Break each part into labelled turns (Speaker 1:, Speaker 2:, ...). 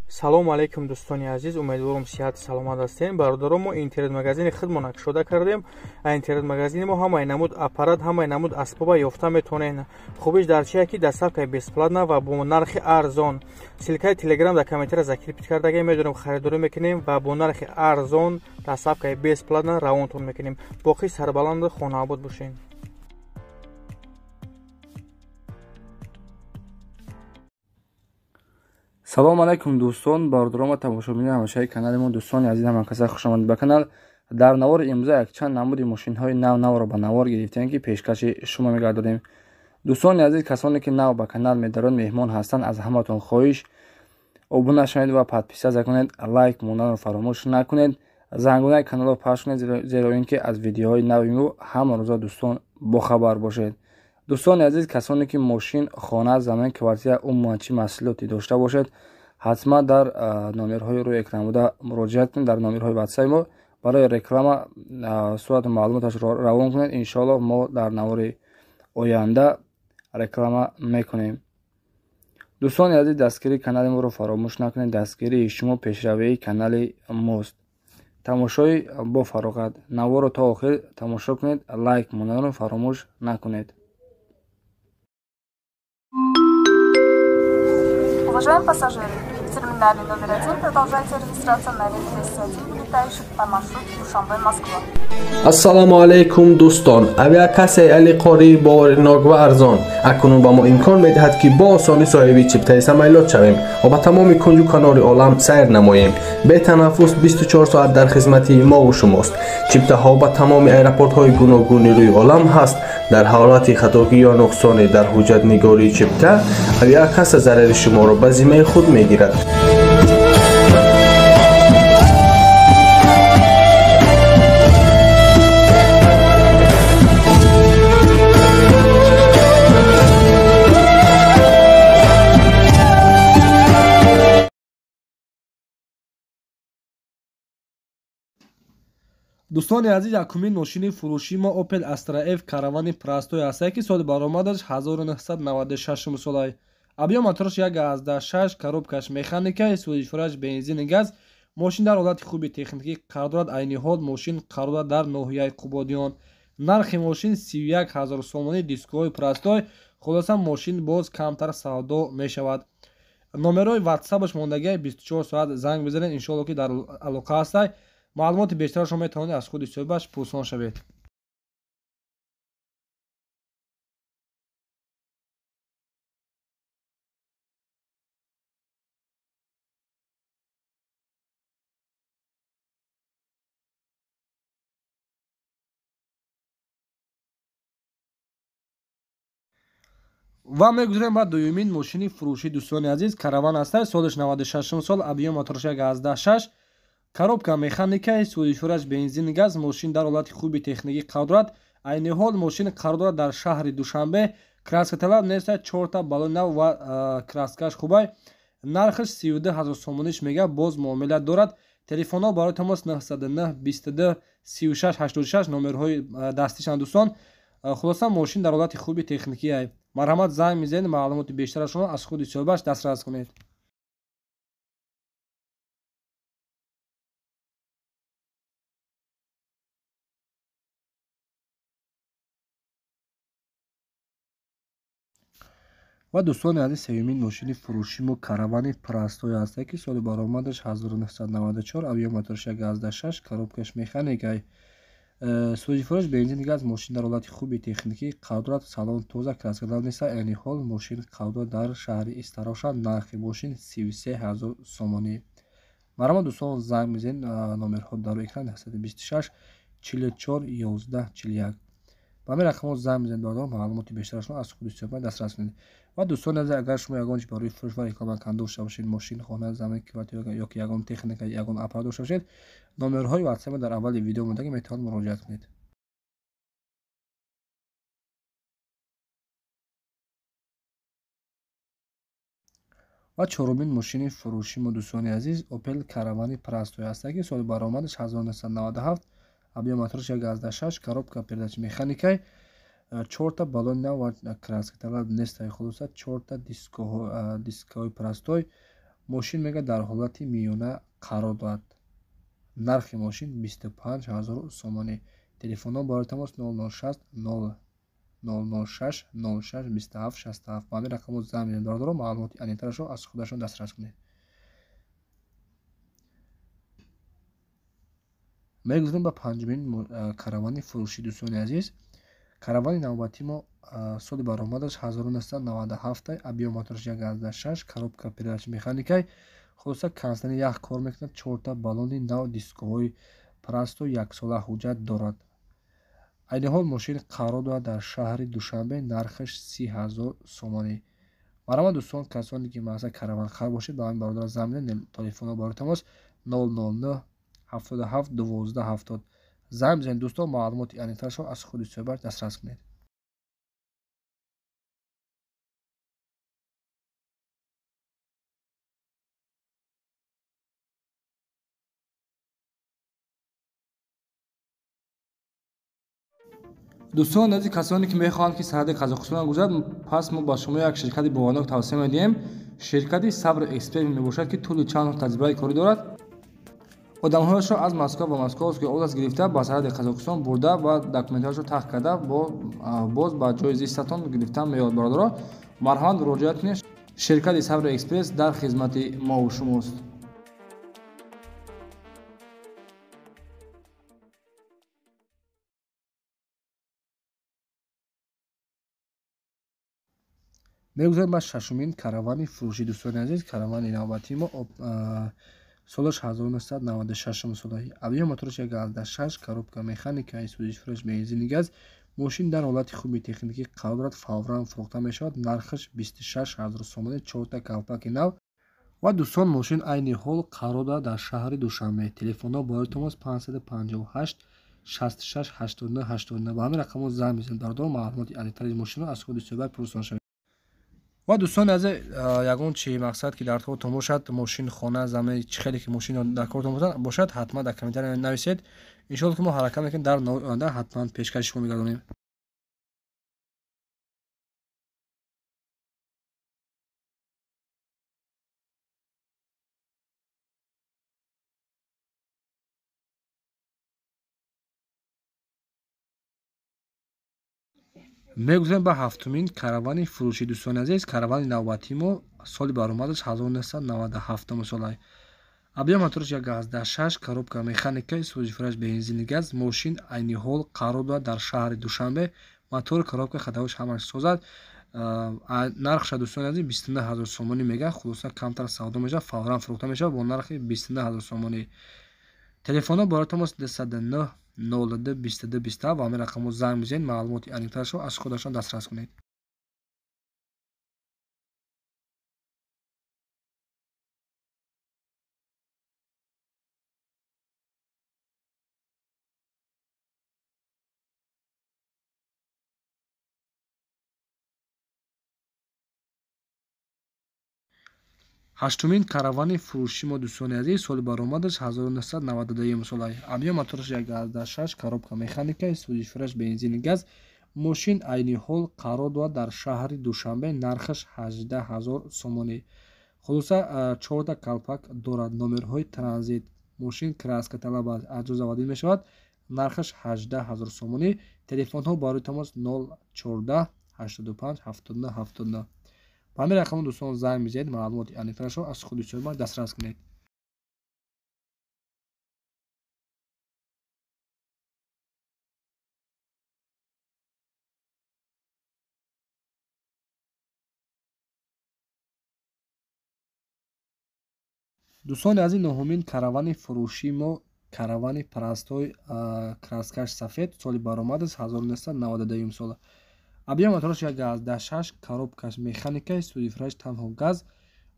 Speaker 1: Салом алейкум, дӯстони азиз, умедворам сиҳату саломат ҳастем. Бародарон, мо интернет-магазини худмон кушода кардем. Интернет-магазини мо ҳамаи намуд аппарат, ҳамаи намуд асбоба ёфта метавонед. Хубиш дар чие ки доставкаи бесплатна ва бо нархи арзон. Ссылкаи телеграм дар комментария закрепить кардагем, медонем харидорӣ мекунем ва бо нархи арзон доставкаи бесплатна равонтон мекунем. Боқӣ сарбаланду хонаобод бошед.
Speaker 2: Салом алайкум, дӯстон, бародарон ва тамошобинони ҳамешаи канали мо. Дӯстони азиз, ҳамакаса хушомадед ба канал. Дар навори имрӯза якчанд намуди мошинҳои нав навро ба навор гирифтем, ки пешкаши шумо мегардонем. Дӯстони азиз, касоне ки нав ба канал медарон, меҳмон ҳастанд, аз ҳаматон хоҳиш: обуна шавед ва подписаться кунед, лайк монданро фаромӯш накунед, зангунаи каналро пахш кунед, зеро ин ки аз видеоҳои нави мо ҳама рӯза дӯстон бохабар бошед. Дӯстони азиз, касоне ки мошин, хона, замин, квартира, умуман чӣ маҳсулоте дошта бошед, ҳатман дар номерҳои рӯи экран буда муроҷиат кунед. Дар номерҳои ватсапи мо барои реклама сурату маълумоташро равон кунед. Иншоаллоҳ, мо дар навори оянда реклама мекунем. Дӯстони азиз, дастгирии канали моро фаромӯш накунед. Дастгирии шумо пешравии канали мост. Тамошои бо фароғат, наворро то охир тамошо кунед, лайк монданро фаромӯш накунед.
Speaker 3: Уважаемые пассажиры, в терминале номер 1 продолжается регистрация на рейс 201, вылетающий по маршруту Душанбе-Москва.
Speaker 4: Ассалому алайкум, дӯстон! Авиакассаи Алиқорӣ боваринок ва арзон акнун ба мо имкон медиҳад, ки бо осонӣ соҳиби чиптаи самолёт шавем ва ба тамоми кунҷу канори олам сайр намоем. Бетанаффус 24 соат дар хизмати мову шумост. Чиптаҳо ба тамоми аэропортҳои гуногуни рӯи олам ҳаст. Дар ҳолати хатогӣ ё нуқсоне дар ҳуҷҷатнигории чипта, авиакасса зарари шуморо ба зиммаи худ мегирад.
Speaker 2: Дӯстони азиз, якумин мошини фурӯшии мо Opel Astra F Каравани Простой ҳастае, ки соли баромадаш 1996 солай, объём мотораш 1,6, коробкаш механика, сӯзишвораш бензини газ. Мошин дар ҳолати хуби техникӣ қарор дорад. Айни ҳол мошин қарор дорад дар ноҳияи Қубодиён. Нархи мошин 31 ҳазор сомонӣ, дискҳои простой. Хулоса, мошин боз камтар савдо мешавад. Номерҳои ватсапаш мондагиай, 24 соат занг бизанед, иншоалло ки дар алоқа ҳастай. Маълумоти бештарашро шумо метавонед аз худи соҳибаш пурсон шавед. Ва мегузарем ба дуюмин мошини фурӯшӣ. Дӯстони азиз, Караван ҳастай, солаш 96 сол, объём мотораш 1,6, коробка механика, сӯзишвораш бензин газ. Мошин дар ҳолати хуби техникӣ қарор дорад. Айни ҳол мошин қарор дорад дар шаҳри Душанбе. Краскаталаб неста, чорта балони нав ва краскаш хубай. Нархаш 32 ҳазор сомониш мега, боз муомила дорад. Телефонҳо барои тамос 909 22 36 86, номерҳои дастишанд, дӯстон. Хулоса, мошин дар ҳолати хуби техникӣ. Марҳамат, занг мезанед, маълумоти бештарашонро аз худи соҳибаш дастрас кунед. Ва дӯстони азиз, сеюмин мошини фурӯши мо Каравани Простой ҳастае, ки соли баромадаш 1994, объём мотораш 1,6, коробкаш механикай, сӯзишвораш бензин газ. Мошин дар ҳолати хуби техникӣ қарор дорад, салон тоза, краскадал неста. Айни ҳол мошин қарор дорад дар шаҳри Истаравшан. Нархи мошин 33 ҳазор сомонӣ. Марҳамат, дӯстон, занг мезанед, номерҳо дар экран 926 44 11 41. Ба ҳамин рақамҳо занг мезанед, бародарон, маълумоти бештарашро аз худи соҳиб дастрас кунед. Ва дӯстони азиз, агар шумо ягон чиз барои фурӯш ва реклама кардан дошта бошед, мошин, хона, замин, квартира ёки ягон техника, ягон аппарат дошта бошед, номерҳои ватсапи дар аввали видео мондаги, метавонед муроҷиат кунед. Ва чорумин мошини фурӯши мо, дӯстони азиз, Opel Каравани Простой ҳастае, ки соли баромадаш 1997, объём мотораш 1,6, коробка передач механикай, чорта балони нав ва краскаталаб нестай. Хулоса, чорта дискҳои простой. Мошин мега дар ҳолати миёна қарор дорад. Нархи мошин 25 000 сомонӣ. Телефонҳо барои тамос 006 0 006 06 27 67. Ба ҳамин рақамҳо занг мезанед бародаро, маълумоти аниқтарашро аз худашон дастрас кунед. Мегузарем ба панҷумин каравани фурӯшӣ дӯстони азиз. Каравани навбатии мо соли баромадаш 1997, объём мотораш 1.6, коробка передач механикай. Хулоса консани ях кор мекунад, 4та баллони нав, дискоҳои прасто, яксола ҳуҷҷат дорад. Айни ҳол мошин қарор дорад дар шаҳри Душанбе, нархаш 30 000 сомонӣ. Марҳамат дӯстон, касоне ки масалан караванхар бошед, ба ҳамин бародар занг бизанед. Телефонҳо барои тамос 009 77 12 70. Занг бизанед дӯстон, маълумоти аниқтарашро аз худи соҳибаш дастрас кунед. Дӯстон азиз, касоне ки мехоҳанд ки сарҳади Қазоқистонро гузаранд, пас мо ба шумо як ширкати боварнок тавсия медиҳем. Ширкати Сабр Экспресс мебошад, ки тӯли чанд сол таҷрибаи корӣ дорад. Одамҳояшро аз Москва ба Московский област гирифта ба сарҳади Қазоқистон бурда ва документҳояшро тахт карда боз ба ҷои зистатон гирифта меояд. Бародаро, марҳамат муроҷиат кунед. Ширкати Сабр Экспресс дар хизмати мову шумост. Мегузарем ба шашумин каравани фурӯшӣ дӯстони азиз. Каравани навбатии мо солаш 1996 сола. Объём мотораш 1.6, коробка механика, сӯзишфурӯш, бензини газ. Мошин дар ҳолати хуби техникӣ қарор дорад, фавран фурӯхта мешавад. Нархаш 26 000 сомонӣ, 4та калпаки нав. Ва дӯстон, мошин айни ҳол қарор дорад дар шаҳри Душанбе. Телефонҳо барои тамос 558 66 89 89. Ба ҳамин рақамҳо занг мезанед бародаро, маълумоти аниқтари мошинро аз худи соҳибаш пурсон шавед. Ва дӯстони азиз, ягон чи мақсад ки дар кортон бошад, мошин, хона, замин, чӣ хеле ки мошин дар кортон бошад, ҳатман дар комментария нависед. Иншоалло ки мо ҳаракат мекунем дар навори оянда ҳатман пешкаши шумо мегардонем. Мегузарем ба ҳафтумин каравани фурӯшӣ дӯстони азиз. Каравани навбатии мо соли баромадаш 1997 сола. Объём мотораш 1.6, коробка механика, сӯзишфурӯш, бензини газ. Мошин айни ҳол қарор дорад дар шаҳри Душанбе. Мотор, коробка, хадавош ҳамаш созад. Нархша дӯстони азиз 29 000 сомонӣ мега. Хулоса камтар савдо мешавад, фавран фурӯхта мешавад бо нархи 29 000 сомонӣ. Телефонҳо барои тамос 209 02 22 27 ва ҳамин рақамҳо занг бизанед, маълумоти аниқтарашро аз худашон дастрас кунед. Ҳаштумин каравани фурӯши мо дӯстони азиз, соли баромадаш 1992 сола. Объём мотораш 1.6, коробка механика, сӯзишфурӯш, бензини газ. Мошин айни ҳол қарор дорад дар шаҳри Душанбе, нархаш 18 000 сомонӣ. Хулоса 4та калпак дорад, номерҳои транзит. Мошин краска талаб аст, аз ҷо заводӣ мешавад. Нархаш 18 000 сомонӣ. Телефонҳо барои тамос 014 85 79 79. Ба ҳамин рақамҳо дӯстон занг мезанед, маълумоти аниқтарашро аз худи соҳибаш дастрас кунед. Дӯстони азиз, нуҳумин каравани фурӯшии мо каравани парастҳои краскаш сафед, соли баромадаш 1992 сола. Объём мотораш 1.6, коробкаш механика, сӯзишфурӯш танҳо газ.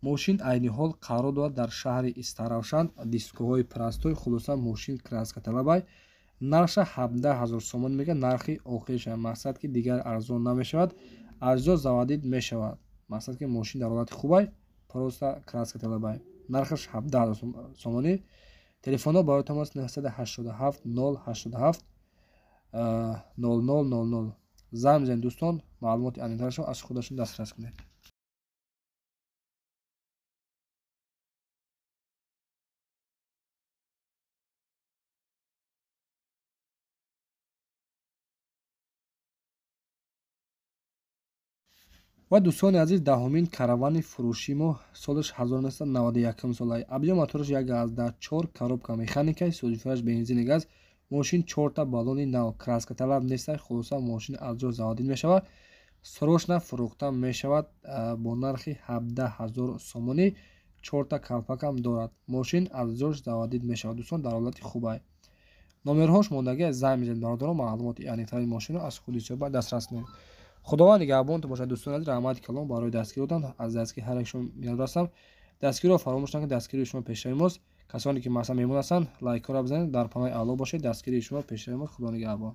Speaker 2: Мошин айни ҳол қарор дорад дар шаҳри Истаравшан, дискоҳои парастҳои. Хулоса мошин краска талабай. Нархша 17 000 сомонӣ мега, нархи охириша. Мақсад ки дигар арзон намешавад, арзо заводид мешавад. Мақсад ки мошин дар ҳолати хубай, просто краска талабай. Нархаш 17 000 сомонӣ. Телефонҳо барои тамос 987 087 00 00. Занг бизанед дӯстон, маълумоти аниқтарашро аз худашон дастрас кунед. Ва, дӯстони азиз, даҳумин Каравани фурӯши мо солаш 1991 сола, объём мотораш 1,4, коробка механикай, сӯзишвораш бензини газ. Мошин чорта баллони нав, краскаталаб нестай. Хулоса, мошин аз ҷо заводить мешавад, срочно фурӯхта мешавад бо нархи 17 ҳазор сомонӣ. Чорта калпакам дорад. Мошин аз ҷош заводить мешавад, дӯстон, дар ҳолати хубай. Номерҳош мондагӣ, занг мезанед, бародарон, маълумоти аниқтари мошинро аз худи соҳиба дастрас кунед. Худованд нигаҳбонтон бошад, дӯстони азиз. Раҳмати калон барои дастгирӣ додан. Аз дастгири ҳар як шумо миннатдор ҳастам. Дастгириро фаромӯш накунед, дастгирии шумо пешрави мост. Касоне ки масалан меҳмон ҳастанд, лайкҳоро бизанед. Дар паноҳи Аллоҳ бошед. Дастгирии шумо пешрави мост. Худо нигаҳбон.